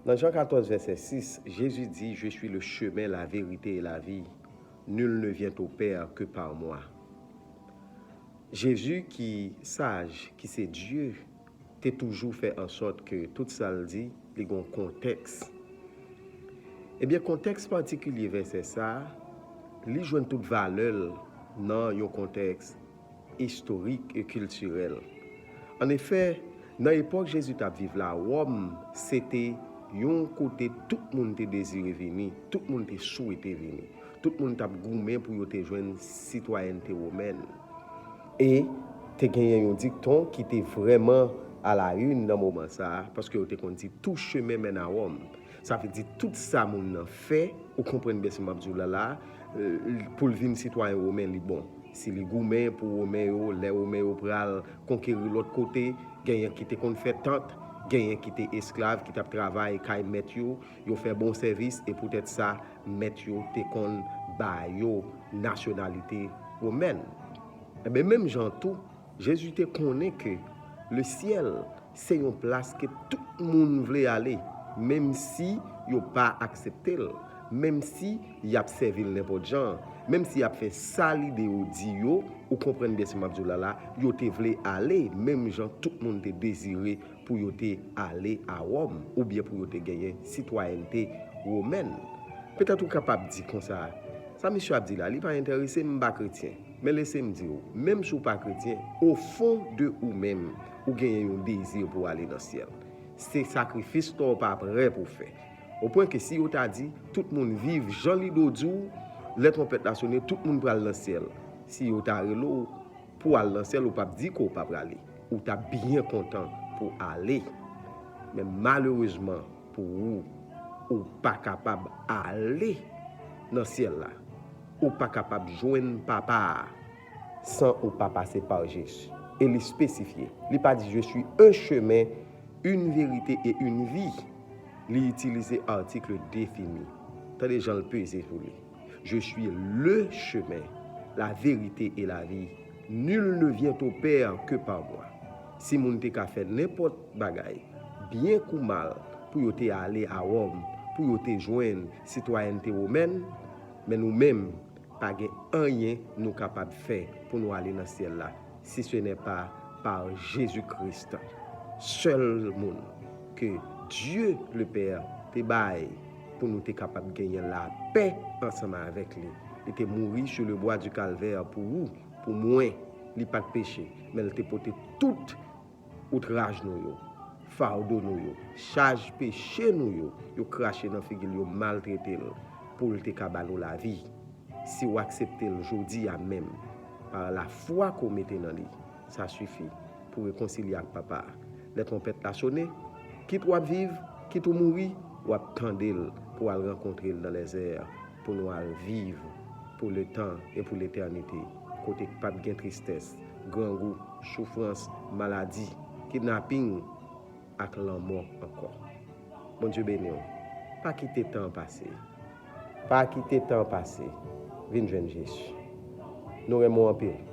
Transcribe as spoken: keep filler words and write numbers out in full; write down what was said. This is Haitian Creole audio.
Nan Jan katòz, vèsè sis, Jezi di, Je suis le chemin, la vérité et la vie. Nul ne vient au Père que par moi. Jezi ki saj, ki se Dye, te toujou fè ansòt ke tout sa l di, li gon kontèks. Ebyen, kontèks patikilye vèsè sa a, li jwenn tout valè l nan yon kontèks istorik e kiltirèl. Annefè, nan epòk Jezi t ap viv la, Wòm se te yon kote tout moun te dezire vini, tout moun te swete vini. Tout moun t ap goumen pou yo te jwenn sitwayènte womèn. E te genyen yon dikton ki te vrèman a la une nan moman sa a, paske yo te konn di, Tout chemin mène à Rome. Sa vle di, tout sa moun nan fè, ou konprann byen sa m ap di w la la, pou l vin sitwayen women, li bon. Si li goumen pou Women yo, lè Women yo pral konkeri lòt kote, genyen ki te konn fè tant, genyen ki te esklav, ki t ap travay kay mèt yo, yo fè bon sèvis, e poutèt sa, mèt yo te konn ba yo nasyonalite womèn. Enben, menm jan tou, Jezi te konnen ke lesyèl se yon plas ke tout moun vle ale, menm si yo pa aksepte l, menm si y ap sèvi l nenpòt jan, menm si y ap fè sa lide yo di yo, ou konprann byen sa m ap di w la la, yo te vle ale, menm jan tout moun te dezire pou yo te ale a Wòm, oubyen pou yo te genyen sitwayènte womèn. Petèt ou kapab di konsa, Sa misye ap di la, li pa enterese m, m pa kretyen. Men lese m di w, menm si w pa kretyen, au fond de ou menm, ou genyen yon dezi pou w ale nan syèl. Se sakrifis sa w pa prè pou w fè. Opwen ke si yo ta di, tout moun viv jan lide w di w, lè twonpèt la sone, tout moun pral nan syèl. Si yo ta rele w pou w al nan syèl, ou p ap di ke w pa prale. Ou t ap byen kontan pou w ale. Men malerezman pou ou, ou pa kapab ale nan syèl la. Ou pa kapab jwenn Papa a san ou pa pase pa Jezi. E li espesifye. Li pa di, Je suis un chemin, une vérité et une vie. Li itilize atik defini. Tande jan l peze sou li. Je suis le chemin, la vérité et la vie. Nul ne vient au Père que par moi. Si moun te ka fè nenpòt bagay, byen kou mal, pou yo te ale a Wòm, pou yo te jwenn sitwayènte womèn, men nou menm, pa gen anyen nou kapab fè pou nou ale nan syèl la, si ce n'est pas par Jésus-Christ. Sèl moun ke Dye le Pè te bay pou nou te kapab genyen lapè ansanm avèk li. Li te mouri sur le bois du Calvaire pou ou, pou mwen. Li pa t peche, men l te pote tout outraj nou yo, fado nou yo, chaj peche nou yo, yo krache nan figi l, yo maltrete l, pou l te ka ba nou lavi. Si w aksepte l jodi a menm, pa lafwa ke w mete nan li, sa sifi pou w rekonsilye ak Papa a. Lè twonpèt la sone, kit w ap viv, kit ou mouri, w ap tande l pou w al rankontre l nan lèzè, pou nou al viv pou letan e pou letènite, kote k p ap gen tristès, grangou, soufrans, maladi, kidnaping ak lanmò ankò. Bondye beni w. Pa kite tan an pase. Pa kite tan an pase. Vin jwenn Jezi. Nou renmen w anpil.